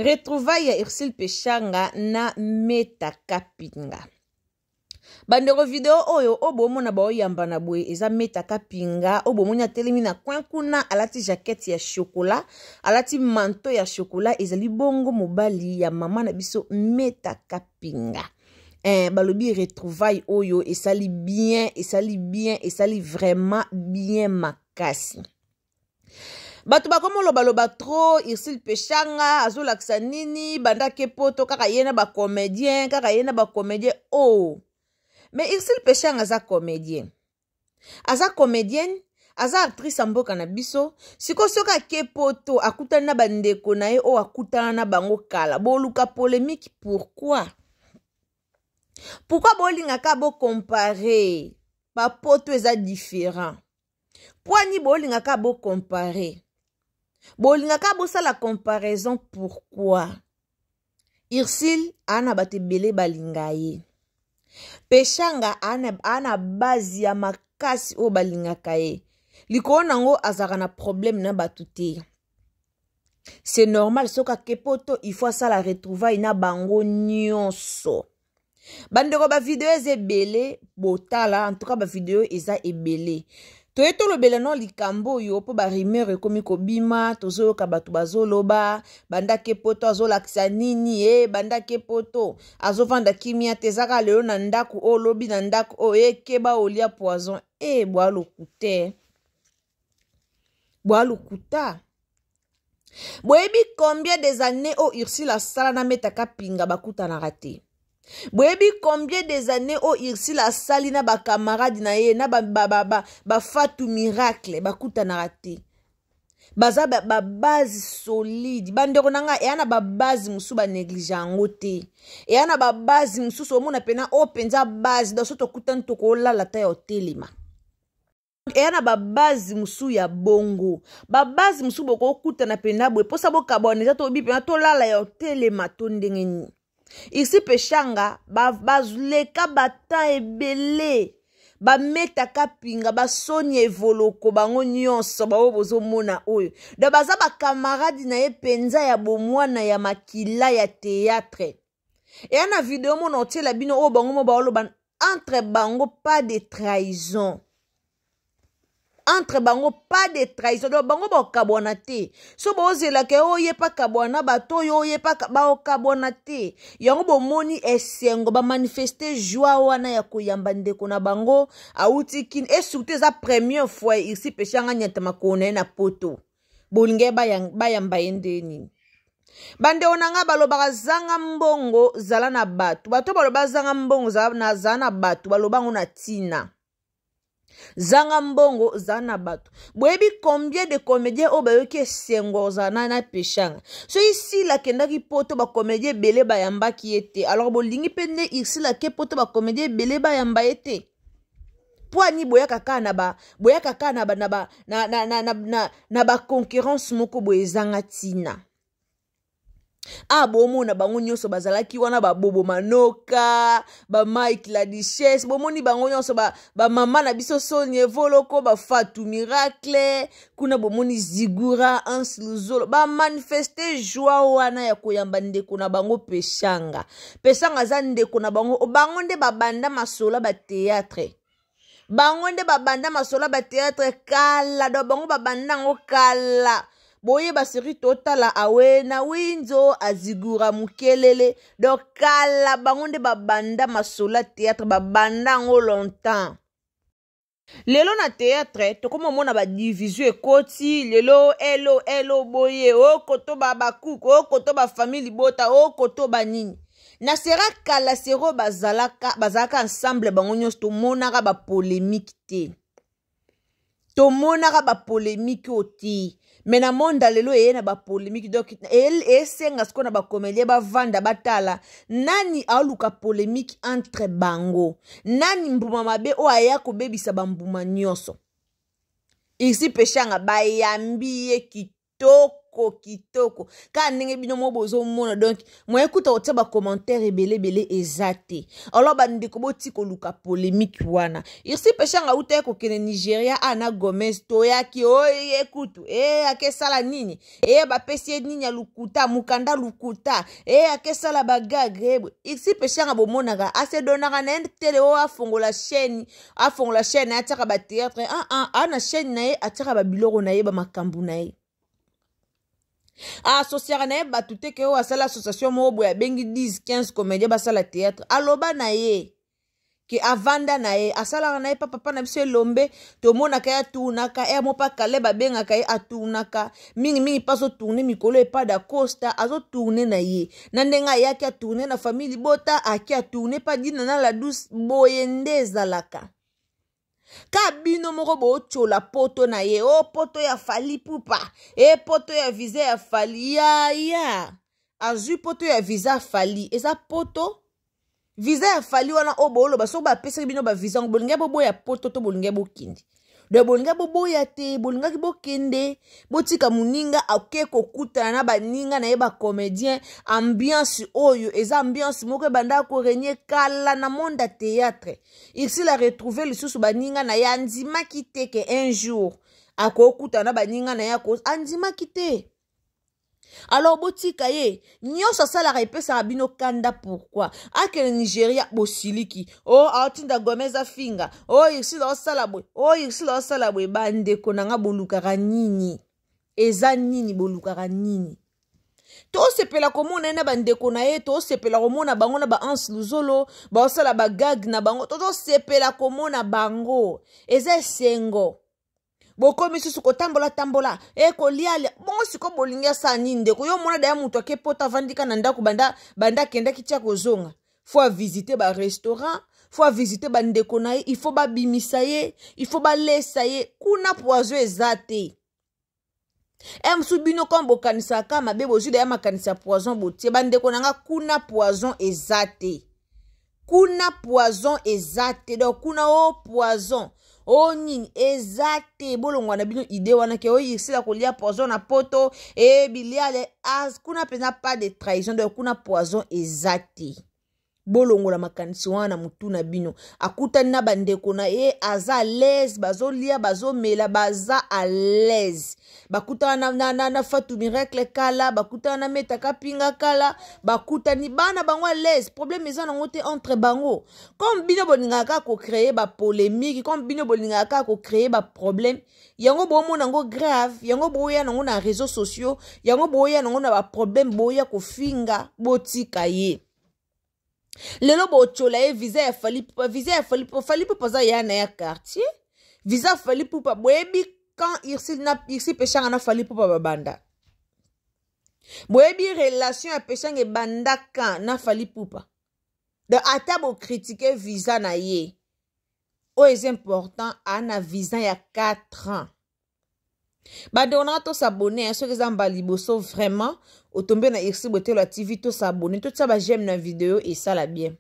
Retrouvaille ya Ursule Peshanga na Meta Kapinga. Bandeko, video oyo oyo bomona baoyamba na boye eza Meta Kapinga oyo bomoni atelemi na coin kuna, alati jaquette ya chocolat, alati manteau ya chocolat, ezali bongo mobali ya mama na biso Meta Kapinga. Balobi retrouvaille oyo esali bien, esali bien, esali vraiment bien makasi. Bato bakomi olobaloba trop, Ursule Peshanga azolakisa nini, bandake poto kaka ye na bacomédien, kaka ye na bacomédien. Oh, mais Ursule Peshanga aza comédien, aza comédienne, aza actrice ya mboka na biso. Sikoyo soki ake poto, akutani na bandeko na ye oyo akutana na bango kala, boluka polémique pourquoi? Pourquoi bolingaka bocompare? Bapoto eza différent. Pwani bolingaka bocompare, bolingaka bosala comparaison pourquoi? Ursule aa na bato ebele balinga ye, Peshanga aa na base ya makasi oyo balingaka ye. Likolo nango azalaka na problème na bato te, c'est normal. Soki ake poto, il faut asala retrouvaille na bango nyonso. Bandeko, bavideo eza ebele, botala. En tout cas, bavideo eza ebele. Toye tolobela no likambo oyo mpo barumeur ekomi kobima. Tozoyoka bato bazoloba bandake poto azolakisa nini, e bandake poto azovanda kimia te, ezaka lelo na ndako oyo, lobi na ndako oyo, ekeba olia poison. E bwa lokute, bwa lokuta. Boyebi combien des années oyo Ursule asala na Meta Kapinga bakutanaka te? Boyebi combien des années oyo Ursule asali na bacamarade na ye na bafatu ba, ba, ba miracle bakutanaka te? Baza babase ba solide. Bandeko na ngai, eya na babase mosusu banéglige yango te. Eya na babase mosusu omona mpena oyo mpenza base donc so tokutani, tokolala ta ya otelema. Eya na babase mosusu ya bongo, babase mosusu bokokutana mpena boye, mposa bokabwana eza, toyebi mpena tolala ya otelema to ndenge nini. Isi Peshanga baleka ba batemps ebele, bametaka pinga, basoni evoloko, bango nyonso baoyo bozomona oyo, donc baza bakamarade na ye mpenza ya bomwana, ya makila, ya théâtre. Eya na video mona otiela bino oyo bango mo baoloba entre bango, pas de trahison entre bango, pas de trahison. Donc bango bakabwana te. So bozelaka oyo ye pakabwana, bato oyo oye bakabwana te. Yango bomoni esengo, bamanifeste joie wana ya koyamba ndeko na bango awuti Kini. Et surtout eza première fois ici Peshanga nyata makolo na ye na poto. Bolingi bayamba ye nde nini? Bandeko na ngai, balobaka zanga mbongo, zala na bato. Bato baloba zanga mbongo, zala na bato, baloba yango na ntina. Zanga mbongo, zala na bato. Boyebi combien de comédien oyo bayoki esengo ozala na Peshanga? Soki Sila akendaki poto, bacomédien ebele bayambaki ye te. Alors bolingi mpe nde Ursule ake poto, bacomédien ebele bayamba ye te? Mpo ani boyaka kaka na ba boyaka kaka na ba na ba na na na na na, na baconcurrence moko boye ezanga ntina? A bomona bango nyonso bazalaki wana, babobo manoka, bamike la duchesse, bomoni bango nyonso, bamama ba na biso Soni Evoloko, bafatu miracle kuna, bomoni Zigura, Hans Luzolo, bamanifeste joie wana ya koyamba ndeko na bango Peshanga. Peshanga aza ndeko na bango, bango nde babanda masolo bateatre, bango nde babanda masolo bateatre kala. Do bango babanda yango kala. Boyeba seri totala awe na winzo azigura mokelele. Donc kala bango nde babanda masolo ya théâtre, babanda yango longtemps. Lelo na théâtre tokoma omona badivision ekoti lelo, elo elo boye, okoto babakuku, okoto bafamille libota, okoto banini. Na sera kala sero bazalaka, bazalaka ensemble bango nyonso. Tomonaka bapolémique te, tomonaka bapolémique oyo te. Me na monda lelo eye na bapolémique. Donc esenga sikoyo na bacomédien bavanda, batala nani aoluka polémique entre bango, nani mbuma mabe oyo aya kobebisa bambuma nyonso. Isi Peshanga bayambi ye kitoko. Kitoko kitoko kaka ndenge bino mo bozomona. Donc moye kuta kotia bacommentaire ebele ebele eza te. Alors bandeko, boti koluka polémique wana. Irsi Peshanga auta ye kokende Nigeria a na Gomez, toyaki oye kutu e akesala nini, e bapesi ye nini ya lukuta, mokanda lukuta, e akesala bagag. Ebwe Irsi Peshanga bomonaka asedonaka na ye tele oyo afongola chaîne, afongola chaîne na ye, atiaka bathéâtre. Ah, ah, a na chaîne na ye, atiaka babiloko na ye, bamakambo na ye, aasociaka na ye bato te ke oyo asala association moko boye, abengi 10 15 comédien basala théâtre. Aloba na ye ke avanda na ye, asalaka na ye pa papa na biso Elombe, tomonaka ye atournaka ye mo pa Kaleb, abengaka ye, atournaka mingimingi mpe azotourne mikolo epa da Costa, azotourne na ye na ndenge ayaki atourne na famille libota, aki atourne pa Dina na La Douce. Boye nde ezalaka. Ka bino moko bootyola poto na ye, o poto ya Fally Ipupa, e poto ya visa ya Fally. Yaya azwi poto ya visa Fally, eza poto visa ya Fally wana oyo booloba. Soki bapesaki bino bavisa yango, bolingaki boboya poto to bolingaki bokende? Donc bolingaki boboya te, bolingaki bokende. Botika moninga ake kokutana na baninga na ye bacomédien. Ambiance oyo eza ambiance moko ebandaka korégner kala na monde ya théâtre. Irsila retrouve lisusu baninga na ye, andimaki te ke un jour akokutana na baninga na ye, andimaki te. Alors botika ye, nyonso asalaka epesaka bino kanda. Pourquoi akende Nigeria bosiliki? O oh, aotinda Gomez afinga, o oh, Irsila osala boye, o oh, Irsila osala boye. Bandeko na nga, bolukaka nini? Eza nini? Bolukaka nini? Tosepela komona ye na bandeko na ye, tosepela komona bango na baanse luzolo baosala bagag na bango, tozosepela komona bango, eza esengo. Bokomi susu kotambola tambola, e kolialia bongo. Siko bolingi asala nini? Ndeko, yo omona daya moto ake poto, avandika na ndako banda banda akendaki tia kozonga. Faut avisite barestaurant, faut avisite bandeko na ye, il faut babimisa ye, il faut balesa ye kuna. Poison eza te. E mosusu bino comme bokanisaka mabe, bozwi daya makanisi ya poison botie. Bandeko na nga, kuna poison eza te, kuna poison eza te. Donc kuna o poison o nini eza te. Bolongwa na bino idée wana ke oyo Irsila kolia poison na poto e biliale as kuna mpenza, pas de trahison. Donc kuna poison eza te, bolongola makanisi wana na motu na bino. Akutani na bandeko na ye, aza à l'aise, bazolia, bazomela, baza à l'aise. Bakutana na Fatu Miracle kala, bakutana na Meta Kapinga kala, bakutani bana bango à l'aise. Problème eza nango te entre bango. Comme bino bolingaka kaka kocréer bapolémique, comme bino bolingaka kaka kocréer baproblème, yango bomona yango grave, yango boya nango na réseaux sociaux, yango boya nango na baproblème, boya kofinga. Botika ye. Lelo botyola ye visa ya Fally Pupa, visa ya Fally Pupa. Fally Pupa aza ya na ya quartier. Visa Fally Pupa, boyebi quand Irsi Peshanga na Fally Pupa babanda? Boyebi relation ya Peshanga ebanda quand na Fally Pupa? Donc ata bocritiquer visa na ye, oyo eza important, ana visa ya 4 ans. Bandeko nanga, tos'abonner. Soki eza mbala liboso vraiment otombe na Irsi Botelo ya TV, tos'abonner, totia baj'aime na video, esala bien.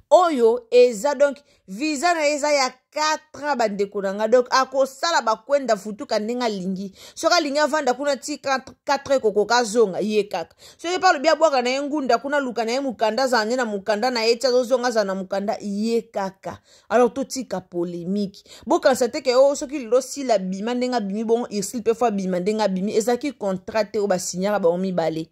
Oyo eza donc visa na ye eza ya 4 ans, bandeko na nga. Donc akosala bakwenda futuka ndenge alingi. Soki alingi avanda kuna ti 4 ekokoka, azonga ye kaka. Soki mpe alobi abwaka na ye ngunda kuna, luka na ye mokanda, azala nde na mokanda na ye ti azozonga, azala na mokanda ye kaka. Alors totika polémique. Bokanisa te ke oyo soki lelo Sila abima ndenge abimi bongo, Irsile mpe faut abima ndenge abimi. Ezalaki contrat te oyo basinyaka bango mibale.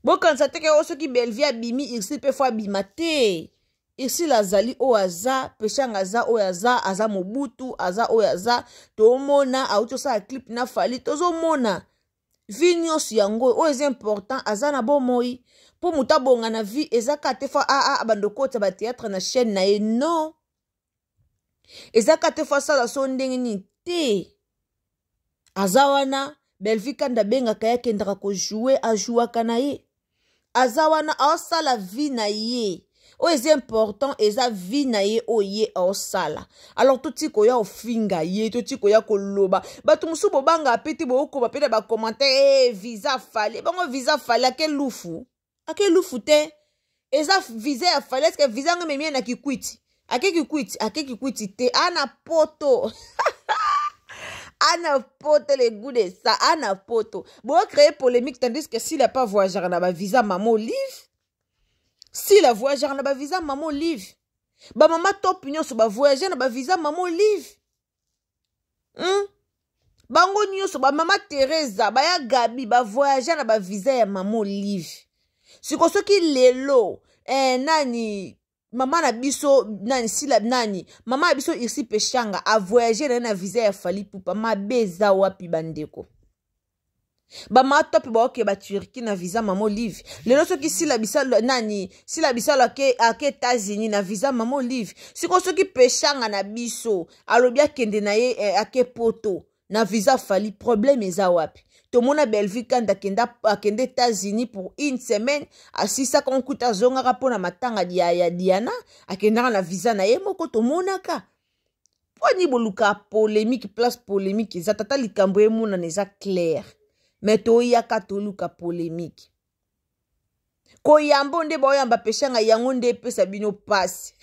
Bokanisa te ke oyo soki Bellevie abimi, Irsile mpe faut abima te. Irsile azali oyo aza, Peshanga aza oyo aza, aza Mobutu, aza oyo aza. Tomona auti osala clip na Fally, tozomona vie nyonso yango. Oyo eza important, aza na bomoi. Mpo moto abonga na vie, eza kaka te faut abanda okota batéâtre na chaîne na ye. Non, eza kaka te faut asala so ndenge nini te. Aza wana, Bellevie kanda abengaka ye, akendaka kojouer, ajouaka na ye. Aza wana, aosala vie na ye. Oyo eza important eza vie na ye oyo ye aosala. Alors toti koya ofinga ye, toti koya koloba. Bato mosusu bobanga pe te, bookoma mpe na bacommentaire e visa Fally bango, visa Fally ake lufu, ake lufu te. Eza visa ya Fally. Est-ce visa yango ememi ye na Kikwiti? Ake Kikwiti? Ake Kikwiti te, ana poto. Ana poto, le goût de ça, ana poto. Bocréer polémique, tandis que Sila pas voyageur na bavisa Mama Olive. Sila voyageur na bavisa Mama Olive, bamama top nyonso bavoyage na bavisa Mama Olive, Bango nyonso, bamama Teresa, baya Gabi, bavoyage na bavisa ya Mama Olive. Siko soki lelo nani, mama na biso nani, Sila nani, mama na biso Irsi Peshanga avoyage na ye na visa ya Fally Ipupa, mabe eza wapi, bandeko? Bamama top baoke baTurquie na visa Mama Olive. Lelo soki Sila Bisalo nani, Sila Bisalo ake États-Unis na visa Mama Olive, sikoyo soki Peshanga na biso alobi akende na ye ake poto na visa Fally, problème eza wapi? Tomona Bellevue Kanda akende États-Unis pour une semaine, asisaka nkuta, azongaka mpona matanga ya Diana, akendaka na visa na ye moko. Tomonaka mponi boluka polémique. Place polémique eza tata, likambo emonana eza clair, mais toyaka toluka polémique. Koyamba nde baoyamba Peshanga, yango nde epesa bino mpasi.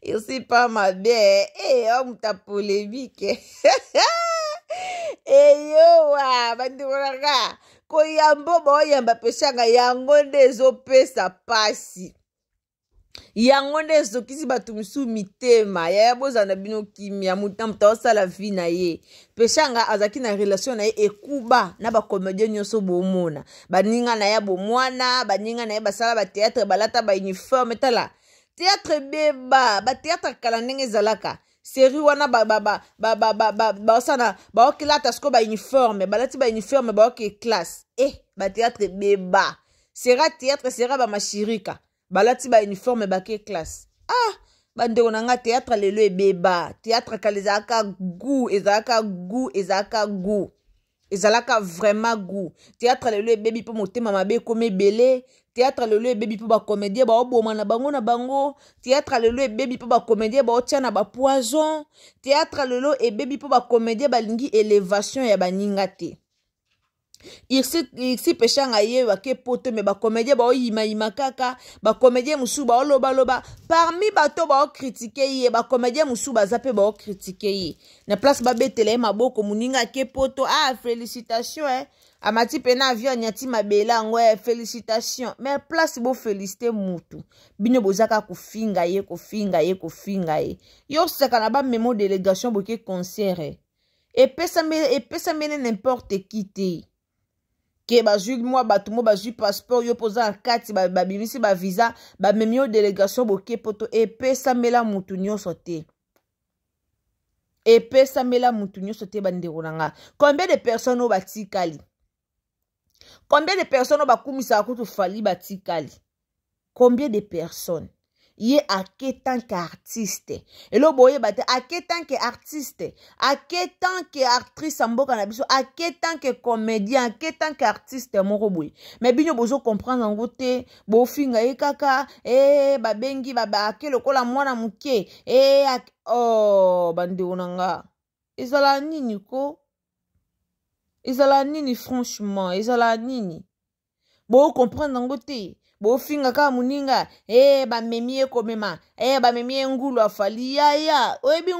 Esi pa mabe amuta polémique eyowa. Bandeko nanga, koyamba baoyamba Peshanga, yango nde ezopesa mpasi, yango nde ezokisi bato mosusu mitema. Yaya, bozala na bino kimia. Moto na moto aosala vie na ye. Peshanga azalaki na relation na ye ekuba na bacomédien nyonso. Bomona baninga na ye bomwana, baninga na ye basala bathéâtre, balata bauniforme. Tala théâtre ebeba, bathéâtre kala ndenge ezalaka, série wana baosala, baokilata sikoyo bauniforme, balati bauniforme, baoke classe. Bathéâtre ebeba, sera théâtre, sera bamashirika balati bauniforme, bake classe. Ah, bandeko na nga, théâtre lelo ebeba. Théâtre kala ezalaka goût, ezalaka goût, ezalaka goût, ezalaka vraiment goût. Théâtre lelo ebebi mpo motema mabe ekomi ebele. Théâtre lelo ebebi mpo bacomédien baoboma na bango na bango. Théâtre lelo ebebi mpo bacomédien baotia na bapoison. Théâtre lelo ebebi mpo bacomédien balingi élévation ya baninga te. Irsi Peshanga ye bake poto, mais bacomédien baoyimayima kaka. Bacomédien mosusu baolobaloba. Parmi bato baocritiquer ye, bacomédien mosusu baza mpe baocritiquer ye. Na place babetela ye maboko, moninga ake poto, ah, félicitation, amati mpe na avion, anyati mabele yango, félicitation. Mais place boféliciter mutu, bino boza kaka kofinga ye, kofinga ye, kofinga ye. Yo osaka na bamemo délégation, boke concert, epesameli n'importe qui te. Ke bazwi mwa bato mo bazwi passeport, yo mpo oza na kati, babimisi bavisa, bamemi yo délégation, boke poto. Epesamela mutu nyonso te, epesamela mutu nyonso te. Bandeko na nga, combien de personnes oyo batikali? Combien de personnes oyo bakumisaka kutu Fally batikali? Combien de personnes? Ye ake tant que artiste. Elo boyeba te, ake tant que artiste, ake tant que actrice ya mboka na biso, ake tant que comédien, ake tant que artiste moko boye. Mais bino bozocomprendre yango te, bofinga ye kaka. Babengi ake lokola mwana moke. Oh, bandeko na nga, ezala nini ko? Ezala nini? Franchement, ezala nini? Bocomprendre yango te, bofinga kaka moninga. Bamemi ye komema, bamemi ye ngulu. Afali yaya, oyebi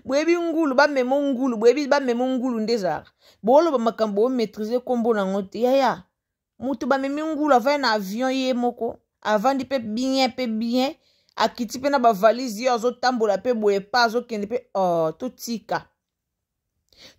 boyebi ngulu, bamema ngulu, boyebi bamema ngulu nde ezalaka. Booloba makambo bomaîtriser nkombo nango te. Yaya, moto bamemi ngulu, avandi na avion ye moko, avandi mpe bien, mpe bien, akiti mpe na bavalise, ye azotambola mpe boye pa azokende mpe. Oh, totika,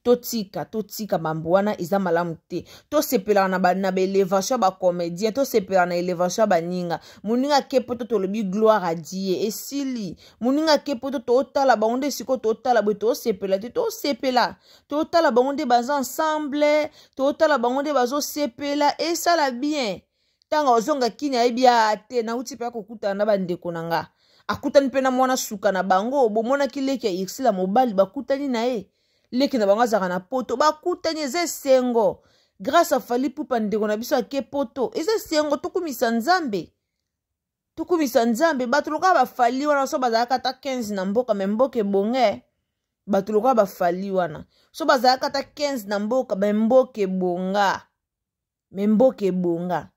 totika, totika mambo wana, eza malamu te. Tosepelaka na baélévation ya bacomédien, tosepelaka na élévation ya baninga. Moninga ake poto, tolobi gloire à Dieu, esili. Moninga ake poto, totala bango nde sikoyo, totala boye, tosepela te, tosepela, totala bango nde baza ensemble, totala bango nde bazosepela, esala bien. Ntango ozonga kini, ayebi ya te, nauti mpe akokutana na bandeko na nga, akutani mpe na mwana suka na bango. Bomonaki leki ya Irsila mobali, bakutani na ye, leki na bango azalaka na poto, bakutani, eza esengo. Grâce a Fally Ipupa, ndeko na biso ake poto, eza esengo. Tokumisa Nzambe, tokumisa Nzambe. Bato lokola baFally wana, so bazalaka ata 15 na mboka, mais mboka ebonge. Bato lokola baFally wana, so bazalaka ata 15 na mboka, mais mboka ebonga, mais mboka ebonga.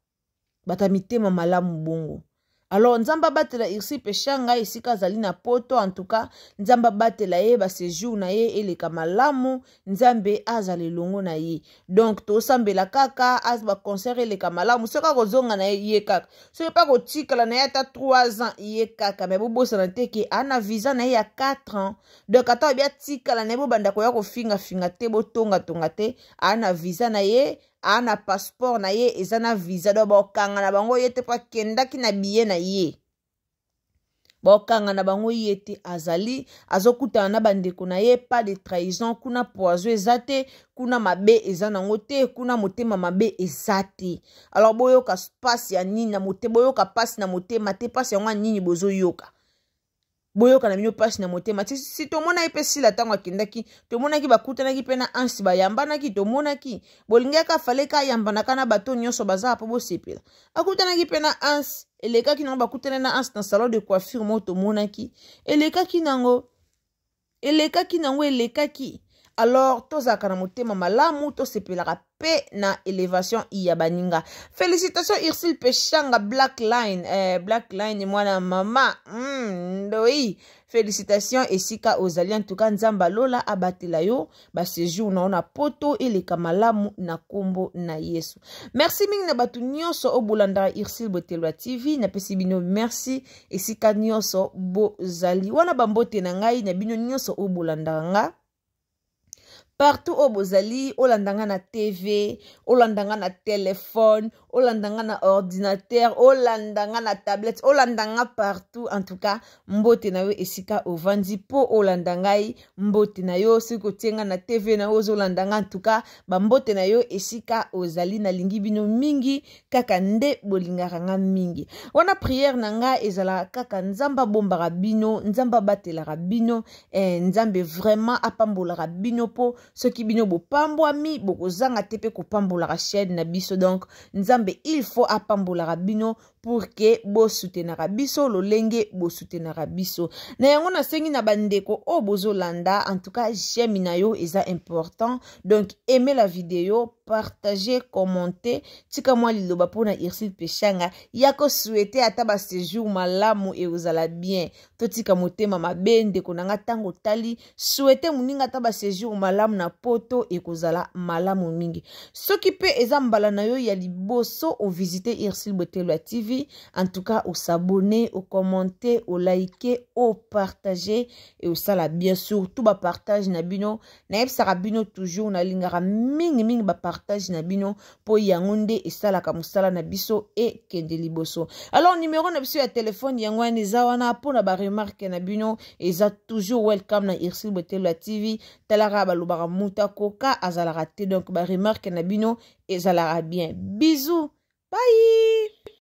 Bato ya mitema malamu bongo. Alors Nzambe abatela Ursule Peshanga esika azali na poto. En tout cas, Nzambe abatela ye, baséjour na ye eleka malamu, Nzambe azala elongo na ye. Donc tosambela kaka az baconcert eleka malamu. Soki akozonga na ye, ye kaka. Soki mpe akotikala na ye ata 3 ans, ye kaka. Me bobosana te ke ana visa na ye ya 4 ans. Donc ata oyebi atikala na ye, bobanda koya kofingafinga te, botongatonga te. Ana visa na ye, aa na passeport na ye, eza na visa. Donc bakokanga na bango ye te, mpo akendaki na biye na ye. Bakokanga na bango ye te. Azali azokutana na bandeko na ye, pas de trahison kuna, poison eza te kuna, mabe eza nango te kuna, motema mabe eza te. Alors boyoka mpasi ya nini na motema? Boyoka mpasi na motema te. Mpasi yango ya nini bozoyoka? Boyoka na bino mpasi na motema. Si tomonaki mpe Sila ntango akendaki, tomonaki bakutanaki mpe na Ansi, bayambanaki, tomonaki. Bolingaki afaleka ayambanaka na bato nyonso baza mpo bosepela. Akutanaki mpe na Ansi, elekaki nango. Bakutani na Ansi na salon de coiffure moko, tomonaki, elekaki nango, elekaki nango, elekaki. Alors tozalaka na motema malamu, tosepelaka mpe na élévation ya baninga. Félicitation Ursule Peshanga, Black Line, Black Line, mwana mama ndoi. Félicitation esika ozali. En tout cas, Nzambe alola abatela yo, baséjour na yo na poto eleka malamu na nkombo na Yesu. Merci mingi na bato nyonso oyo bolandaka Ursule Botelwa TV. Napesi bino merci esika nyonso bozali wana. Bambote na ngai na bino nyonso oyo bolandaka nga partout oyo bozali. Olanda nga na TV, olanda nga na telefone, olanda nga na ordinateur, olanda nga na tablette, olanda nga partout. En tout cas, mbote na yo esika ovandi mpo olanda ngai. Mbote na yo soki otie nga na TV na yo, ozolanda nga. En tout cas, bambote na yo esika ozali. Nalingi bino mingi kaka nde bolingaka nga mingi wana. Prière na nga ezalaka kaka Nzambe abombaka bino, Nzambe abatelaka bino, Nzambe vraiment apambolaka bino, mpo soki bino bopambwami, bokozanga te mpe kopambolaka chaîne na biso. Donc Nzambe il faut apambolaka bino pour que bosoutenaka biso lolenge bosoutenaka biso. Na yango nasengi na bandeko oyo bozolanda, en tout cas, j'aime na yo eza important. Donc aimer la vidéo, partager, commenter, tika mwa liloba mpona Ursule Peshanga ya kosouhaiter ata baséjour malamu, ekozala bien. Totika motema mabe, ndeko na nga. Ntango otali, souhaite moninga ata baséjour malamu na poto, ekozala malamu mingi. Soki mpe eza mbala na yo ya liboso ovisite Ursule Botelo ya TV, en tout cas, os'abonner, ocommenter, oliker, opartager e osala bien. Surtout bapartage na bino, nayebisaka bino toujours, nalingaka mingimingi bapartage na bino, mpo yango nde esalaka mosala na biso ekende liboso. Alors numero na biso ya telefone yango wana, eza wana mpona baremarque na bino, eza toujours welcome na Ursule Botelo ya TV. Talaka, balobaka moto akoka azalaka te. Donc baremarque na bino ezalaka bien. Bisous, bye.